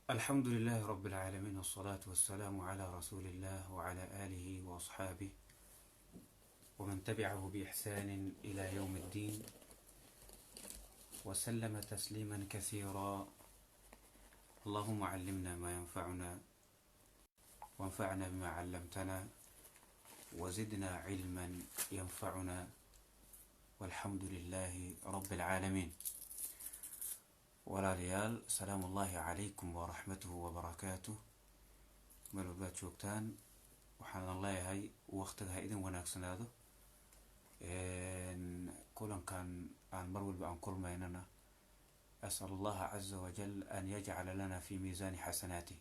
الحمد لله رب العالمين، والصلاة والسلام على رسول الله وعلى آله وأصحابه ومن تبعه بإحسان إلى يوم الدين وسلم تسليما كثيرا. اللهم علمنا ما ينفعنا، وانفعنا بما علمتنا، وزدنا علما ينفعنا، والحمد لله رب العالمين. Walaalayaal, salaamu ullaahi calaykum waraxmatuhu wabarakaatuh. Meel walbaad joogtaan, waxaanan leeyahay waqtiga ha idin wanaagsanaado. Kulankan aan mar walba aan kulmaynana, أسأل الله عز وجل أن يجعل لنا في ميزان حسناته,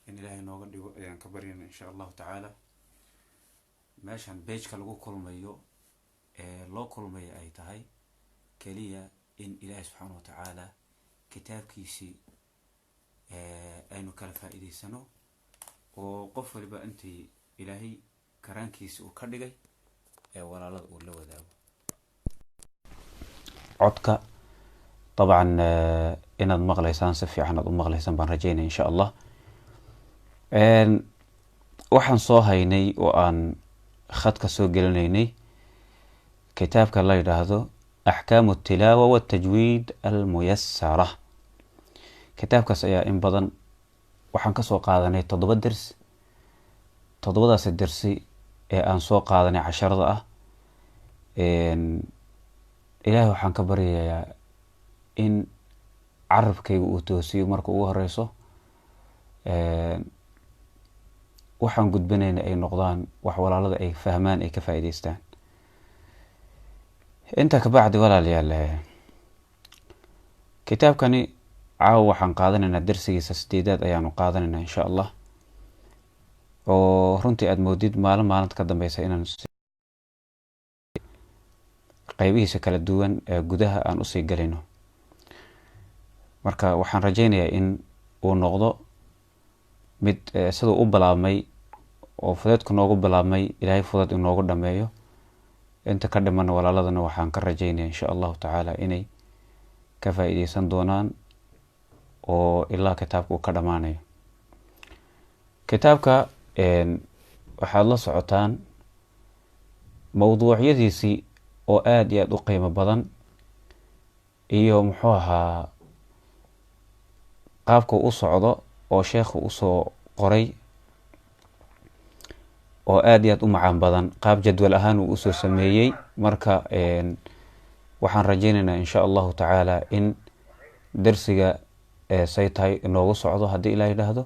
in Ilaahay nooga dhigo ayaan ka baryana, insha Allahu tacaala. Meeshan page-ka lagu kulmayo ee loo kulmayo ay tahay keliya in Ilaahay subxaana wa tacaala kitaabkiisii aynu kala faa-iideysano, oo qof waliba intii Ilaahay karaankiisi uu ka dhigay ee walaalada uu la wadaago. Codka dabcan inaad maqlaysaan, si fiican aad u maqlaysaan baan rajeynaya, insha Allah. Waxaan soo haynay oo aan khadka soo gelinaynay kitaabka la yidhaahdo أحكام التلاوة والتجويد الميسرة. Kitaabkaas ayaa in badan waxaan kasoo qaadanay 7 ders. Toddobadaasi dersi ee aan soo qaadanay casharada ah, Ilaahay waxaan ka baryayaa in carabkayga uu toosiyo marka ugu horeyso, waxaan gudbinayna ay noqdaan wax walaalada ay fahmaan, ay ka faa'iideystaan. Intaa kabacdi, walaalayaal, kitaabkani caawa waxaan qaadanaynaa darsigiisa sideedaad ayaanu qaadanaynaa, insha Allah, oo runtii aada moodid maalin maalinta ka dambeysa inaan qeybihiisa kala duwan ee gudaha aan usii galayno. Marka waxaan rajeynayaa in uu noqdo mid siduu u bilaabmay oo fudeedku noogu bilaabmay, Ilaahay fudeed inoogu dhameeyo. Inta ka dhimana walaaladana waxaan ka rajeynaya, insha Allahu tacaala, inay ka faa-iideysan doonaan oo ilaa kitaabka uu ka dhamaanayo. Kitaabka waxaad la socotaan mawduucyadiisii oo aada iyo aada u qiimo badan, iyo muxuu ahaa qaabka u socdo oo sheekhu usoo qoray oo aada iyo aada u macaan badan, qaab jadwal ahaan uu usoo sameeyey. Marka waxaan rajeyneynaa, insha Allahu tacaala, in darsiga say tahay inoogu socdo haddii Ilah yidhaahdo.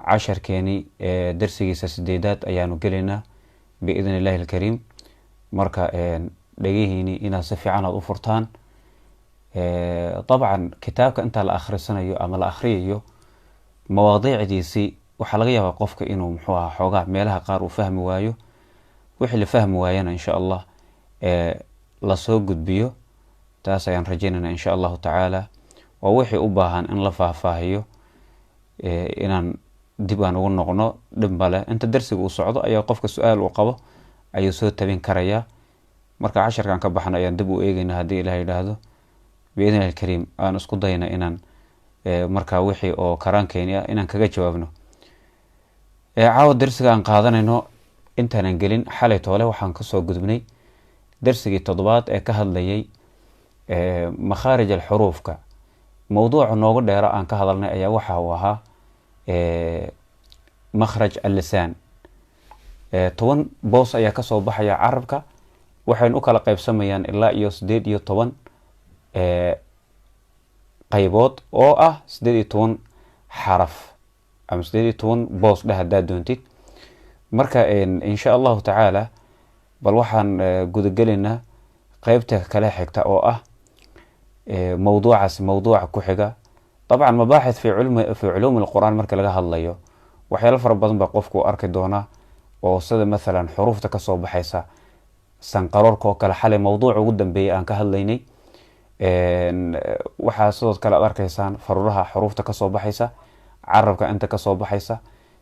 Casharkeeni darsigiisa sideedaad ayaanu gelaynaa بإذن الله الكريم. Marka dhegihiini inaad si fiican aad u furtaan. Dabcan kitaabka intaa la akhrisanayo ama la akhriyayo mawaadiicdiisii, waxaa laga yaabaa qofka inuu muxuu aha xoogaa meelaha qaar uu fahmi waayo. Wixii la fahmi waayana, insha Allah, lasoo gudbiyo, taas ayaan rajeynayna, insha Allahu tacaala, oo wixii u baahan in la faahfaahiyo inaan dib aan ugu noqno, dhib male. Inta darsiga uu socdo ayaa qofka su-aal uu qabo ayuu soo tabin karayaa. Marka casharkaan ka baxno ayaan dib u eegeyna haddii Ilah yidhaahdo. بإذن الكريم aan isku dayna inaan markaa wixii oo karaankeeni ah inaan kaga jawaabno. Caawa darsiga aan qaadanayno intaanan gelin, xalay toole waxaan kasoo gudubnay darsigii toddobaad ee ka hadlayay مخارج الحروف ka. Mawduuca noogu dheera aan ka hadalnay ayaa waxa uu ahaa مخرج اللسان. 10 boos ayaa kasoo baxaya carabka, waxaynu u kala qaybsamayaan ilaa iyo 18 qaybood, oo ah 18 xaraf ama 18 boos dheh haddaad doontid. Marka insha Allahu tacaala bal waxaan gudagelaynaa qeybta kale xigta oo ah mawduucaas, mawduuca ku xiga. Dabcan مباحث في علوم القرآن marka laga hadlayo, waxyaalo fara badan baa qofku u arki doonaa, oo sida mathalan xuruufta kasoo baxaysa sanqaroorka oo kale, xalay mawduuca ugu dambeeyay aan ka hadlaynay. Waxaa sidoo kale aad arkaysaan faruuraha xuruufta kasoo baxaysa, carabka inta kasoo baxaysa,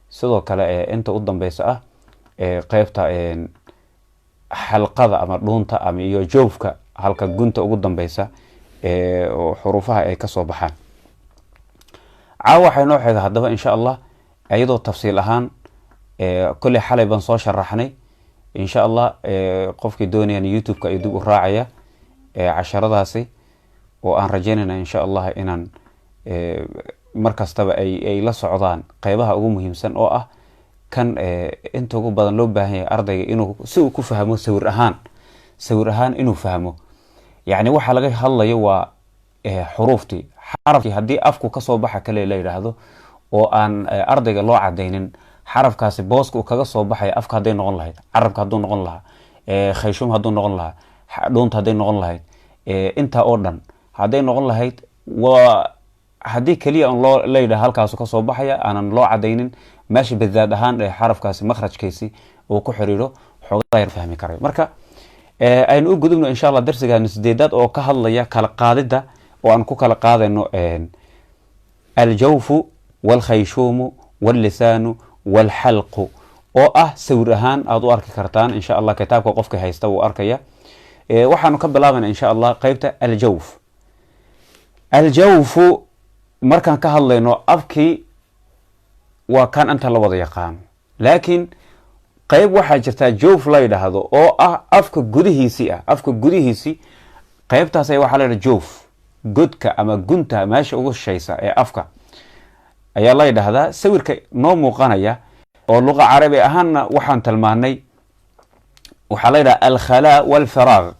sidoo kale inta u dambeysa ah qeybta xalqada ama dhuunta ama iyo joofka, halka gunta ugu dambeysa oo xuruufaha ay kasoo baxaan. Caawa waxay noo xiga haddaba, insha Allah, iyadoo tafsiil ahaan kolley xalay baan soo sharaxnay. Insha Allah, qofkii doonayaan YouTube-ka ayuu dib u raacaya casharadaasi, oo aan rajeynayna, insha Allah, inaan mar kastaba ay la socdaan qeybaha ugu muhiimsan, oo ah kan inta ugu badan loo baahan yahay ardayga inuu si uu ku fahmo sawir ahaan, sawir ahaan inuu fahmo. Yacni waxa laga hadlayo waa xuruuftii, xarafkii haddii afku kasoo baxa kale la yidhaahdo oo aan ardayga loo cadaynin xarafkaasi booska uu kaga soo baxaya afka, hadday noqon lahayd carabka, hadduu noqon lahaa khayshum, hadduu noqon lahaa dhuunta, hadday noqon lahayd intaa oo dhan hadday noqon lahayd, waa haddii keliya on loo la yidhaha halkaasu kasoo baxaya, aanan loo cadaynin meesha badaad ahaan ee xarafkaasi makhrajkiisi uu ku xiriiro, xoogaa yar fahmi karayo. Marka aynu u gudubno, insha Allah, darsigaanu sideedaad oo ka hadlaya kala qaadidda, oo aan ku kala qaadayno aljawfu walkhayshuumu wallisaanu walxalqu, oo ah sawir ahaan aada u arki kartaan, insha Allah. Kitaabka qofka haysta wuu arkaya. Waxaanu ka bilaabayna, insha Allah, qeybta aljawf. Aljawfu markaan ka hadlayno, afkii waa kan inta la wada yaqaano, laakiin qeyb waxaa jirtaa jawf la yidhaahdo oo ah afka gudihiisii ah. Afka gudihiisii qeybtaas ayaa waxaa la yidhaha jawf, godka ama gunta meesha ugu shishaysa ee afka ayaa la yidhaahdaa. Sawirka noo muuqanaya oo luqa carabi ahaanna waxaan tilmaanay waxaa la yidhaha alkhalaa walfiraaq,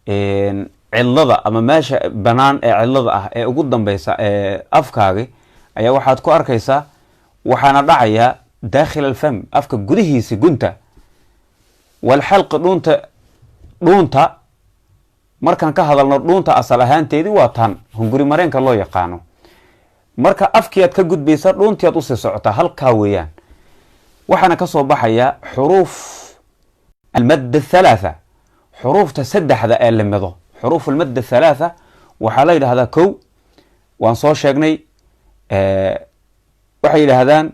cidlada ama meesha banaan ee cidlada ah ee ugu dambeysa ee afkaagi ayaa waxaad ku arkaysaa. Waxaana dhacayaa daakhil alfam, afka gudihiisa gunta, walxalqi, dhuunta. Dhuunta markaan ka hadalno, dhuunta asal ahaanteedii waa tan hunguri mareenka loo yaqaano. Marka afkiiaad ka gudbaysa, dhuuntiaad usii socotaa, halkaa weeyaan. Waxaana kasoo baxaya xuruuf almadd athalaatha, xuruufta saddexda ee limido. Xuruuf almadd athalaatha waxaa la yidhahdaa, kow waan soo sheegnay, waxay yidhaahdaan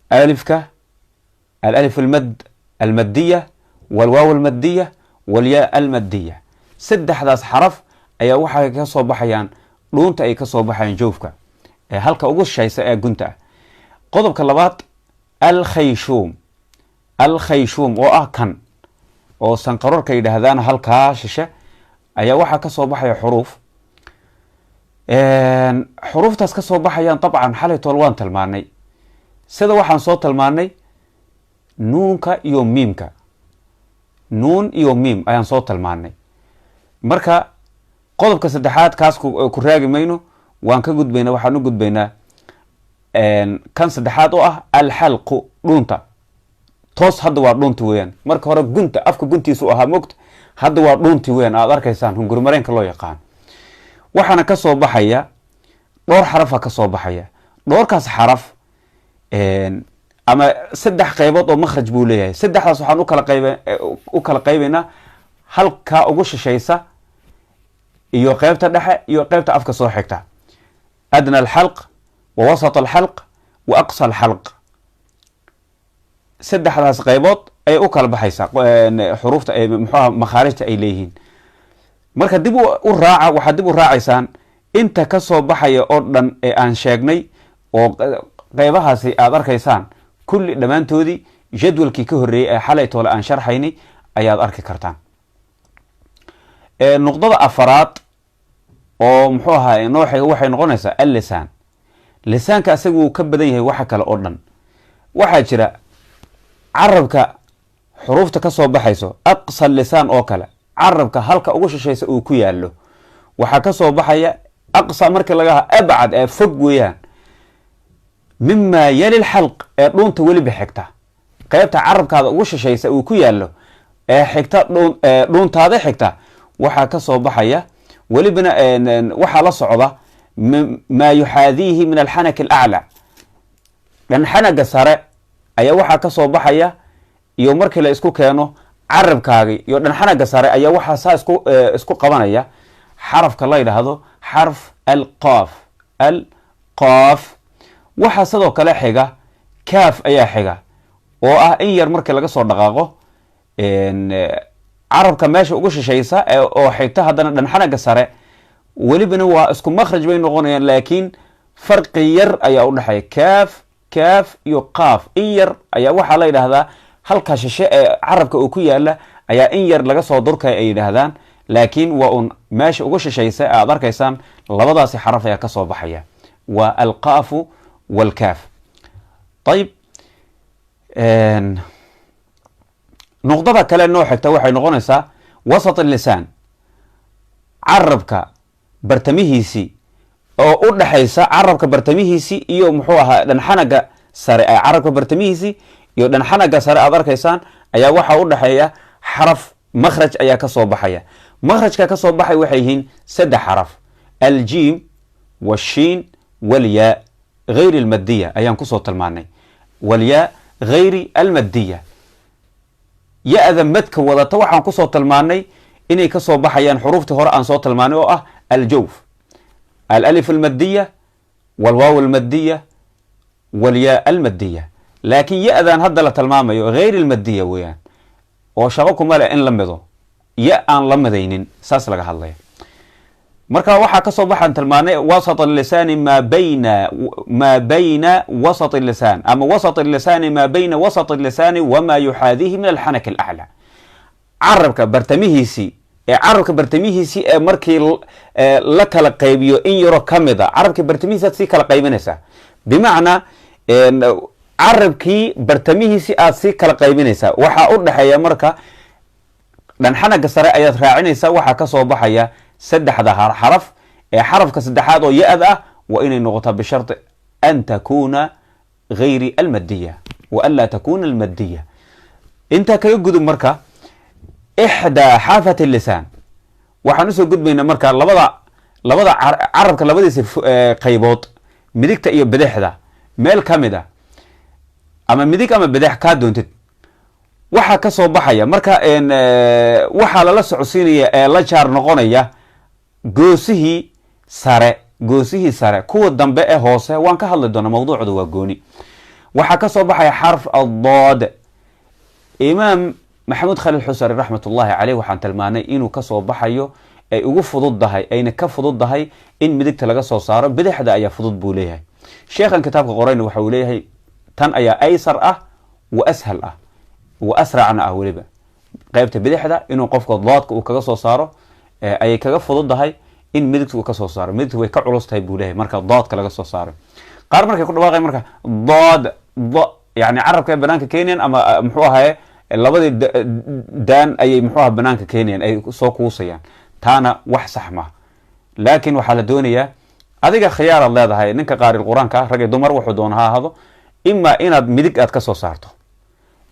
alifka, alalif almad almaddiya, walwaaw almaddiya, walyaa almaddiya. Saddexdaas xaraf ayaa waxay ka soo baxayaan dhuunta, ay kasoo baxayaan joofka ee halka ugu shishaysa ee gunta ah. Qodobka labaad, alkhayshuum. Alkhayshuum oo ah kan oo sanqaroorka yidhaahdaan, halkaa shishe ayaa waxaa kasoo baxaya xuruuf. Xuruuftaas kasoo baxayaan dabcan xalay tool waan tilmaanay, sida waxaan soo tilmaanay nuunka iyo miimka. Nuun iyo miim ayaan soo tilmaanay. Marka qodobka saddexaad kaas ku raagi mayno, waan ka gudbaynaa. Waxaan u gudbaynaa kan saddexaad oo ah alxalqu, dhuunta toos. Hadda waa dhuunta weeyaan. Marka hore gunta, afka guntiisu ahaa mogta, hadda waa dhuunti weeyaan aada arkaysaan, hungurimareenka loo yaqaan. Waxaana kasoo baxaya dhowr xarafa kasoo baxaya. Dhowrkaas xaraf ama saddex qaybood oo makhraj buu leeyahay. Saddexdaas waxaan ukala qayb u kala qaybaynaa halkaa ugu shishaysa iyo qeybta dhexe iyo qeybta afka soo xigta: adna alxalq wa wasat alxalq wa aqsa alxalq. Saddexdaas qaybood ayay u kala baxaysaa xuruufta, muxuaha, makhaarijta ay leeyihiin. Marka dib u raaca, waxaad dib u raacaysaan inta kasoo baxaya oo dhan ee aan sheegnay oo qeybahaasi aada arkaysaan kulli dhammaantoodii jadwalkii ka horreeyey ee xalay toole aan sharxaynay ayaad arki kartaan. Nuqdada afaraad oo muxuu ahaa noo xiga waxay noqonaysaa allisaan. Lisaanka isaga wuu ka badan yahay waxa kale oo dhan. Waxaa jira carabka xuruufta ka soo baxayso aqsa lisaan oo kale, carabka halka ugu shishaysa uu ku yaalo waxaa ka soo baxaya. Aqsa markii laga abcad ee fog weeyaan, mima yali lxalq, ee dhuunta weliba xigta, qeybta carabkaada ugu shishaysa uu ku yaalo ee xigta dhuuntaada xigta waxaa ka soo baxaya. Welibana waxaa la socda maa yuxaadiihi min alxanak alaclaa, dhanxanaga sare ayaa waxaa ka soo baxaya. Iyo markii la isku keeno carabkaagi iyo dhanxanaga sare ayaa waxaa saa isku qabanaya xarafka la yidhaahdo xarf alqaaf. Alqaaf waxaa sidoo kale xiga kaaf ayaa xiga, oo ah in yar markii laga soo dhaqaaqo carabka meesha ugu shishaysa oo xigta haddana dhanxanaga sare. Welibana waa isku makhraj bay noqonayaan, laakiin Farqi yar ayaa udhexeeya kaaf, kaaf iyo qaaf. In yar ayaa waxaa la yidhaahdaa halka shishe ee carabka uu ku yaala ayaa in yar laga soo durkaya ay yidhaahdaan, laakiin waa un meesha uga shishaysa aad arkaysaan labadaasi xaraf ayaa kasoo baxaya, waa alqaafu walkaaf. Ayib, nuqdada kale noo xigta waxay noqonaysaa wasat lisaan, carabka bartamihiisii oo u dhexaysa carabka bartamihiisii iyo muxuu ahaa dhanxanaga sare. Carabka bartamihiisii iyo dhanxanaga sare aad arkaysaan ayaa waxaa u dhexeeya xaraf makhraj ayaa kasoo baxaya. Makhrajka kasoo baxay waxay yihiin saddex xaraf, aljiim washiin walyaa gayri almadiya ayaan kusoo tilmaanay, walyaa gayri almadiya. Ya-da madka wadata waxaan kusoo tilmaanay inay kasoo baxayaan xuruuftii hore aan soo tilmaanay oo ah aljawf, alalif almadiya walwaaw almadiya walyaa almadiya. Laakiin ya-dan hadda la tilmaamayo gayr almadiya weeyaan, oo shaqo kuma leh in la mido, ya aan la midaynin saas laga hadlaya. Marka waxaa kasoo baxaan tilmaanay wasat lisaani maa bayna, maa bayna wasat lisaan ama wasat lisaani, maa bayna wasat lisaani wamaa yuxaadihi min alxanak alaclaa. Carabka bartamihiisii ee carabka bartamihiisii ee markii la kala qaybiyo in yaro ka mid a carabkii bartamihiisi aad sii kala qaybinaysaa, bimacnaa carabkii bartamihiisii aad sii kala qaybinaysaa waxaa u dhexeeya marka dhanxanaga sare ayaad raacinaysaa. Waxaa kasoo baxaya saddexda xaraf ee xarafka saddexaad oo ya-da ah waa inay noqotaa bisharti an takuna gayri almadiya wa an laa takuna almadiya. Intaa kaga gudub marka ixdaa xaafat lisaan, waxaan usoo gudbaynaa marka labada carabka labadiisa qaybood, midigta iyo bidixda meel ka mid a, ama midig ama bidix kaa doontid, waxaa kasoo baxaya marka waxaa lala socodsiinaya ee la jaar noqonaya goosihii sare. Goosihii sare, kuwa dambe ee hoose waan ka hadli doonaa, mawduucda waa gooni. Waxaa kasoo baxaya xarf addood. Imaam Maxamuud Khaliil Xusari raxmat ullahi caleyh waxaan tilmaanay inuu kasoo baxayo ay ugu fududdahay, ayna ka fududdahay in midigta laga soo saaro, bidixda ayaa fudud buu leeyahay. Sheekhan kitaabka qorayna waxa uu leeyahay tan ayaa aysar ah wa ashal ah wa asracna ah, weliba qaybta bidixda inuu qofka doodka uu kaga soo saaro ayay kaga fududdahay in midigta uu kasoo saaro. Midigta way ka culus tahay buu leeyahay marka doodka laga soo saaro. Qaar markay ku dhawaaqay marka dood do, yani carabka ay banaanka keenayan ama muxuu ahaye labadii daan ayay muxuu aha banaanka keenayan, ay soo kuusayaan, taana wax sax ma. Laakiin waxaa la doonayaa adiga khiyaaraad leedahay, ninka qaaril qur-aanka ah, rag iyo dumar wuxuu doona ha ahaado, imaa inaad midig aad ka soo saarto,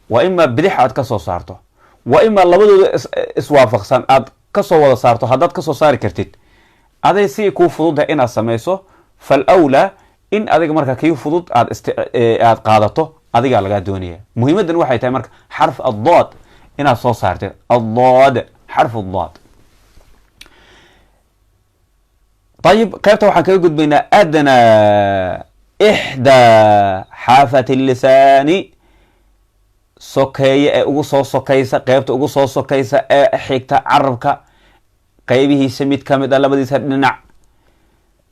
wa imaa bidix aad ka soo saarto, wa imaa labadooda iswaafaqsan aad kasoo wada saarto. Haddaad kasoo saari kartid aday si kuu fududdahay inaad samayso, fal awlaa in adiga marka kii fudud aad aad qaadato, adigaa lagaa doonaya. Muhiimaddan waxay tahay marka xarf addood inaad soo saartid, addood, xarf addood. Ayib, qaybta waxaan kaga gudbaynaa adnaa ixdaa xaafat lisaani, sokeeye ee ugu soo sokaysa, qeybta ugu soo sokaysa ee xigta carabka qaybihiisa mid kamid a labadiisa dhinac,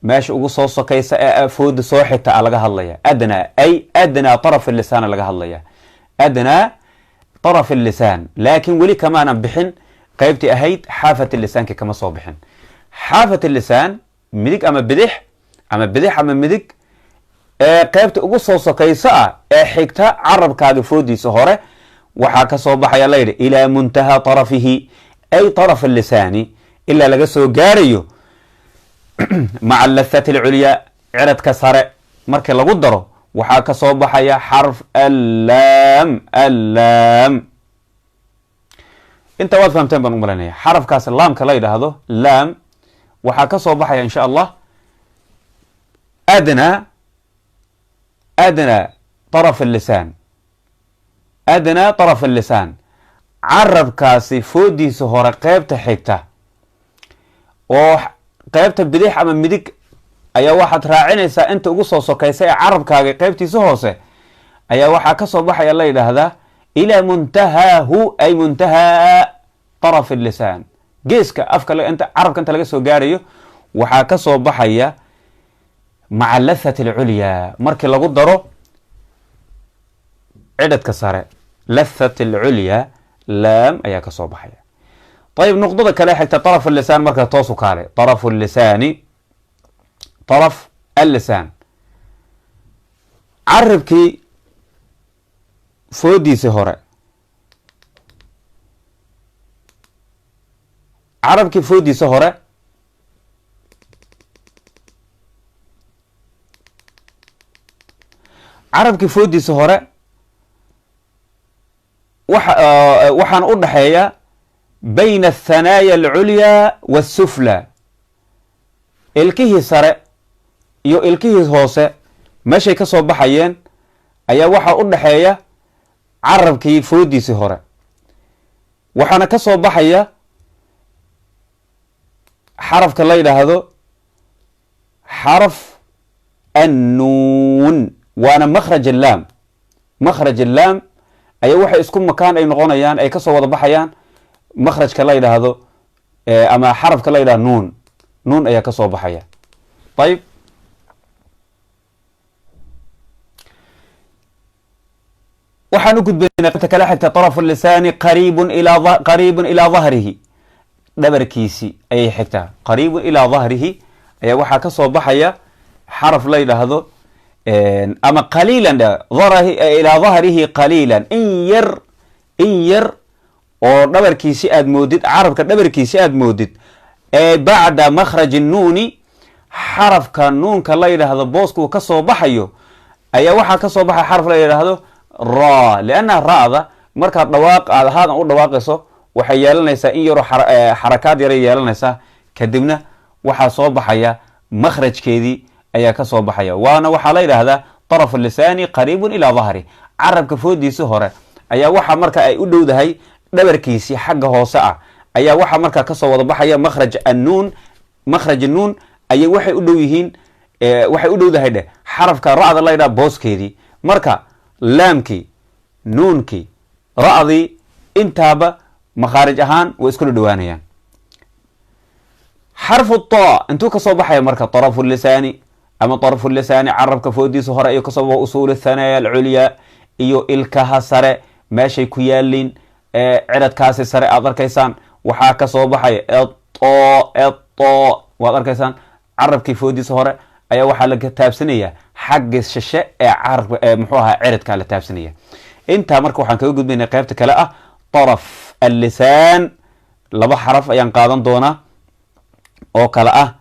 meesha ugu soo sokaysa ee fooda soo xigta a laga hadlaya. Adnaa ay adnaa taraf lisaan laga hadlaya, adnaa taraf lisaan. Laakiin weli kamaanan bixin qaybtii ahayd xaafat lisaanki, kama soo bixin. Xaafat lisaan midig ama bidix, ama bidix ama midig, ee qaybta ugu soo sokaysa ah ee xigta carabkaaga foodiisa hore waxaa kasoo baxaya la yidhi ilaa muntaha tarafihi, ay taraf lisaani, ilaa laga soo gaarayo maca lathati alculyaa, ciradka sare markii lagu daro, waxaa kasoo baxaya xarf allaam. Allaam inta waad fahamteen baan u malanaya. Xarafkaas laamka la yidhaahdo laam waxaa kasoo baxaya insha Allah adnaa, adnaa taraf lisaan, adnaa taraf lisaan, carabkaasi foodiisa hore qeybta xigta oo qeybta bidix ama midig ayaa waxaad raacinaysaa inta ugu soo sokaysa ee carabkaaga qeybtiisa hoose ayaa waxaa kasoo baxaya la yidhaahdaa ilaa muntahaahu, ay muntahaa taraf lisaan, geeska afka inta carabka inta laga soo gaarayo waxaa kasoo baxaya Maca lathati alculyaa, markii lagu daro cidhadka sare, lathat alculyaa, laam ayaa ka soo baxaya. Ayib, nuqdada kale xigta, طaraf lisaan. Marka toosu kaale, طarafu lisaani, طaraf allisaan, carabkii foodiisi hore, carabkii foodiisa hore carabkii foodiisa hore waxa waxaan u dhaxeeya bayna athanaaya alculyaa waasufla, ilkihii sare iyo ilkihii hoose meeshay ka soo baxayeen ayaa waxaa u dhaxeeya carabkii foodiisii hore. Waxaana ka soo baxaya xarafka la yidhaahdo xaraf annuun, waana makhraj allaam. Makhraj allaam ayaa waxay isku makaan ay noqonayaan, ay kasoo wada baxayaan makhrajka la yidhaahdo ama xarafka la yidhahdo nuun. Nuun ayaa kasoo baxaya. Ayib, waxaan u gudbaynaa qaybta kala xigta. طarafu lisaani qariibun ilaa dahrihi, dhabarkiisi ayay xigtaa. Qariibun ilaa dahrihi ayaa waxaa ka soo baxaya xaraf la yidhaahdo, ama qaliilan ilaa dahrihi qaliilan, in yar, in yar oo dhabarkiisi aad moodid, carabka dhabarkiisi aad moodid, ee bacda makhraji nuuni, xarafka nuunka la yidhaahdo booskuu ka soo baxayo ayaa waxaa ka soo baxaya xaraf la yidhaahdo ra, liannaha ra'da markaad dhawaaq aad haadan u dhawaaqayso waxay yeelanaysaa in yaroo xarakaad yaray yeelanaysaa, kadibna waxaa soo baxaya makhrajkeedii ayaa ka soo baxaya. Waana waxaa la yidhaahdaa طarafu lisaani qariibun ilaa dahri, carabka foodiisi hore ayaa waxa marka ay u dhowdahay dhabarkiisii xagga hoose ah ayaa waxaa markaa kasoo wada baxaya makhraj annuun. Makhraj nuun ayay waxay u dhow yihiin, waxay u dhowdahay dheh xarafka ra'da la yidhaha booskeedii. Marka laamkii, nuunkii, ra'dii intaaba makhaarij ahaan way iskula dhowaanayaan. Xarfu ta intuu kasoo baxaya marka? طarafu lisaani ama طarafu lisaani, carabka foodiisa hore ayuu kasoo baxo, usuul thanaaya alculyaa iyo ilkaha sare meeshay ku yaaliin, ciradkaasi sare aad arkaysaan, waxaa kasoo baxaya to to. Waad arkaysaan, carabkii foodiisa hore ayaa waxaa la taabsanaya xagga shishe ee carabka, ee muxuu ahaa, ciradkaa la taabsanaya. Intaa marka waxaan kaga gudbaynaa qaybta kale ah طaraf allisaan. Laba xaraf ayaan qaadan doonaa oo kale ah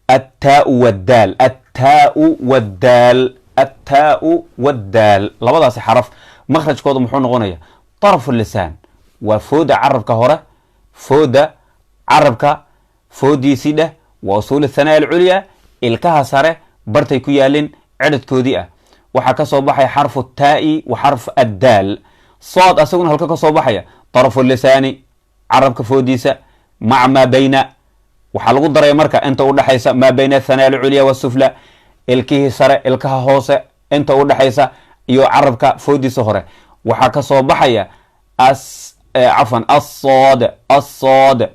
attaau waddaal, attaau waddaal, attaau waddaal. Labadaasi xaraf makhrajkooda muxuu noqonaya? طarafu lisaan waa fooda carabka hore, fooda carabka foodiisii dheh, waa usuul athanaaya alculyaa, ilkaha sare bartay ku yaalin cidhadkoodii ah, waxaa ka soo baxaya xarfu taa'i wa xarf addaal. Sood asaguna halka ka soo baxaya? طarafu lisaani, carabka foodiisa, maca maa bayna, waxaa lagu daraya marka inta udhexaysa, maa bayna athanaaya alculya wasufla, ilkihii sare, ilkaha hoose inta udhexaysa iyo carabka foodiisa hore, waxaa ka soo baxaya as, cafwan, assood, assood.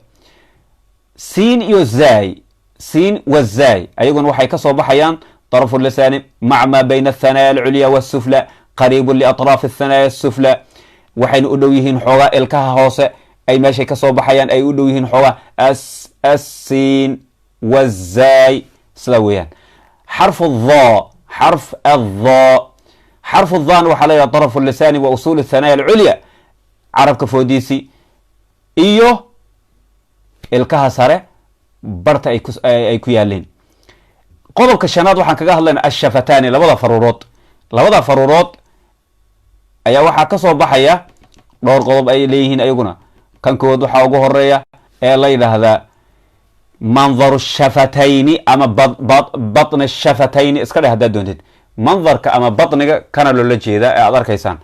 Siin iyo zay, siin wa zay ayaguna waxay ka soo baxayaan طarafu lisaani maca maa bayna athanaaya alculya wasufla, qariibun liatraafi athanaaya asufla, waxayna u dhow yihiin xoogaa ilkaha hoose ay meeshay kasoo baxayaan ay u dhow yihiin xoogaa as asiin wazay, sidaa weeyaan. Xarfu dha, xarf adha, xarfu dhan waxaa la yidhaha طarafu lisaani wa usuul athanaaya alculya, carabka foodiisi iyo ilkaha sare barta ay ku yaaleen. Qodobka shanaad waxaan kaga hadlayna ashafatani, labada faruurood. Labada faruurood ayaa waxaa ka soo baxaya dhowr qodob ay leeyihiin ayaguna. Kan kood waxaa ugu horeeya ee la yidhaahdaa mandaru shafatayni ama batni shafatayni, iska dheh haddaad doontid, mandarka ama batniga kana loola jeedaa ee aad arkaysaan.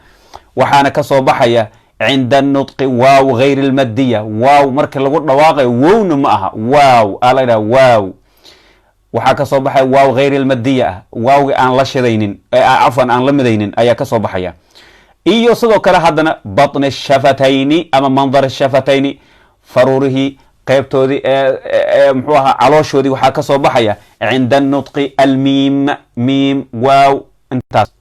Waxaana ka soo baxaya cinda nutqi waaw gayr almadiya, waaw marka lagu dhawaaqayo, wowna ma aha, waaw aa la yidhaha. Waaw waxaa ka soo baxaya waaw gayr almadiya ah, waawgi aan la shidaynin, cafwan, aan la midaynin ayaa ka soo baxaya. Iyo sidoo kale haddana batni shafatayni ama mandar shafatayni, faruurihii. Qeybtoodii muxuu ahaa calooshoodii waxaa kasoo baxaya cinda nutqi almiim, miim, waaw, intaas.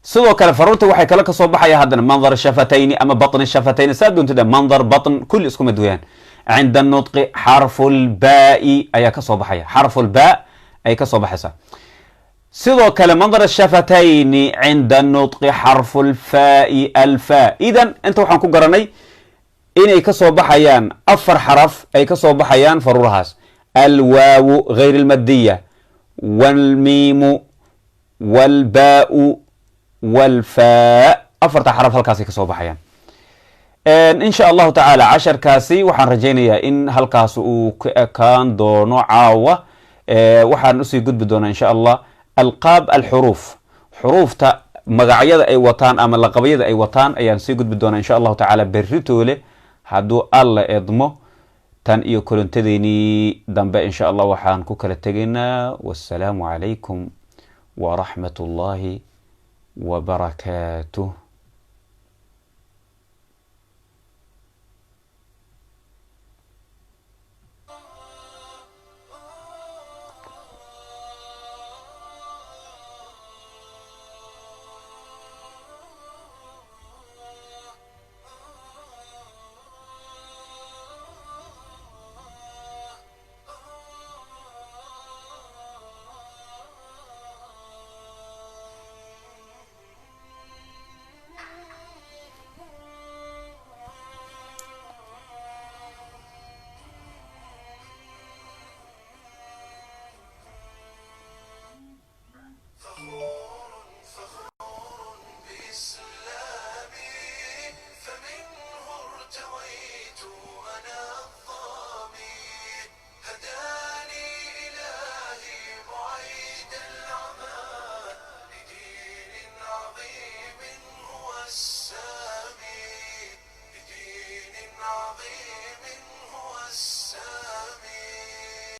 Sidoo kale faruurta waxay kale kasoo baxaya haddana mandar shafatayni ama batni shafatayni, saa doontida, mandar, batn, kulli isku mid weeyaan. Cinda nutqi xarfulbaai ayaa kasoo baxaya, xarfulbaa ay kasoo baxaysaa. Sidoo kale mandar shafatayni cinda nutqi xarfulfaai, alfa. Idan inta waxaan ku garanay inay kasoo baxayaan 4 xaraf ay kasoo baxayaan faruurahaas: alwaawu gayr almadiya, walmiimu, walbaau, walfaa. Afarta xaraf halkaasay kasoo baxayaan. Insha Allahu tacaala casharkaasi waxaan rajaynayaa in halkaas uu ka ekaan doono caawa. Waxaan usii gudbi doonaa insha Allah alqaab alxuruuf, xuruufta magacyada ay wataan ama laqabyada ay wataan ayaan sii gudbi doonaa insha Allahu tacaala berritoole hadduu Alla edmo. Tan iyo kulantadeynii dambe insha Allah waxaan ku kala tegaynaa wassalaamu calaykum waraxmat ullahi wabarakaatuh.